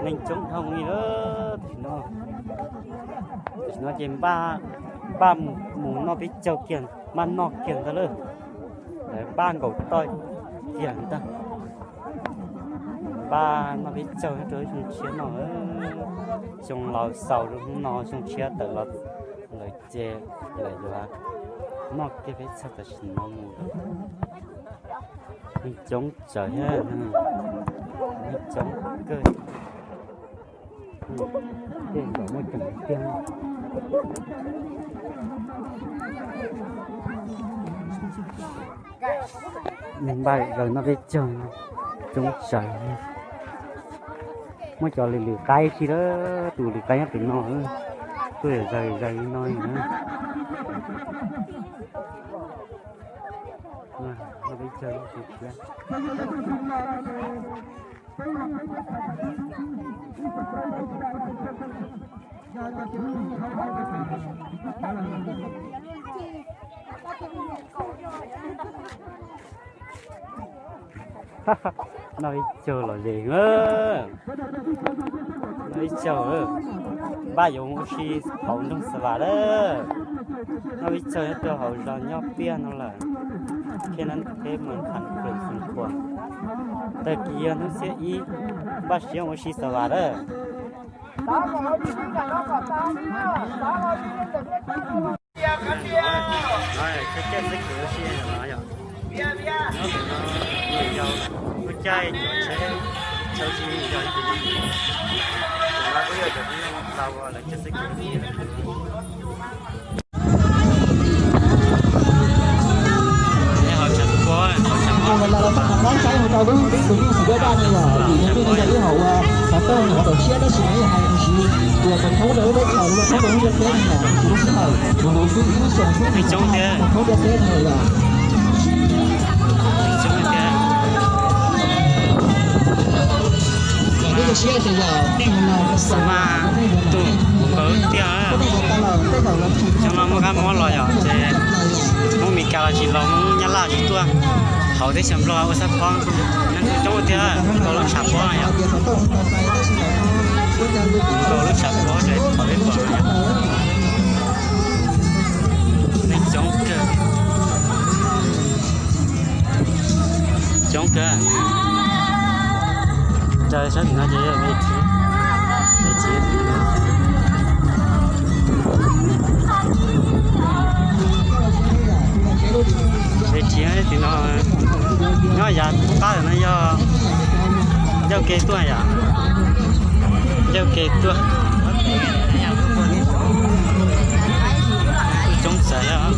Neeg coob dhau li lawm tam sim no. Tam sim no ces npaj, npaj mus noj peb caug kiag, npaj noj kiag ntag lawm. Lawv npaj nkaum toj kiag ntag. Npaj noj peb caug nyob rau xyoo tshiab no. Xyoo laus xaus rau hnub no, xyoo tshiab tawm los lawm ces lawv yuav noj kiag peb caug tam sim no mus. Neeg coob tsawv thiab, neeg coob kawg. Tej zaum muaj ceem tiag. Npaj zaws noj peb caug, coob tsawv. Muaj cov lwm lwm qaib tsis lawm, tus lwm qaib nyob pem no, tuaj zaws zaws li no na. Noj peb caug. Noj ib caug los ze, noj ib caug, npaj yuav mus ua si hauv nroog Xav Vam lawm. Noj ib caug nyob rau hauv zos Nyob Piaj no lawm. Khej Nab Kheb Mas Khas Kws Xeev Khuam. Tag kis yog hnub xiab ib, npaj siab ua si Xav Vam lawm. Coob thiab. Coob thiab. Xav Vam tus nkawd tiag. Xyoo no muaj kab mob los yom, ces Hmoob Mes Kas los tsis los, Hmoob Nyab Laj tsis tuaj, hauv teb chaws Nplog ua xab phob, neeg coob thiab, tau lub tshav pob yom. Tau lub tshav pob ces hauv peb pom no yom. Neeg coob kawg. Coob kawg. Raws sab tim no ces yog Ve Thiv, Ve Thiv. Ve Thiv tim no nyob yav qab no yog ncauj ke tuaj yom. Ncauj ke tuaj. Coob txawv.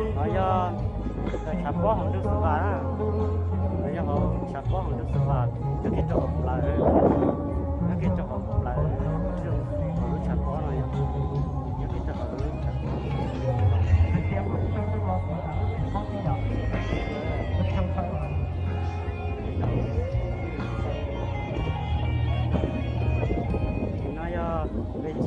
No yog, no yog tshav pob hauv nroog Xas Vas na. No yog hauv tshav pob hauv nroog Xas Vas, nyob kiag rau hauv plawv, nyob kiag rau hauv plawv, hauv lub tshav pob no yog, nyob kiag rau hauv lub tshav pob. No yog Ve Thiv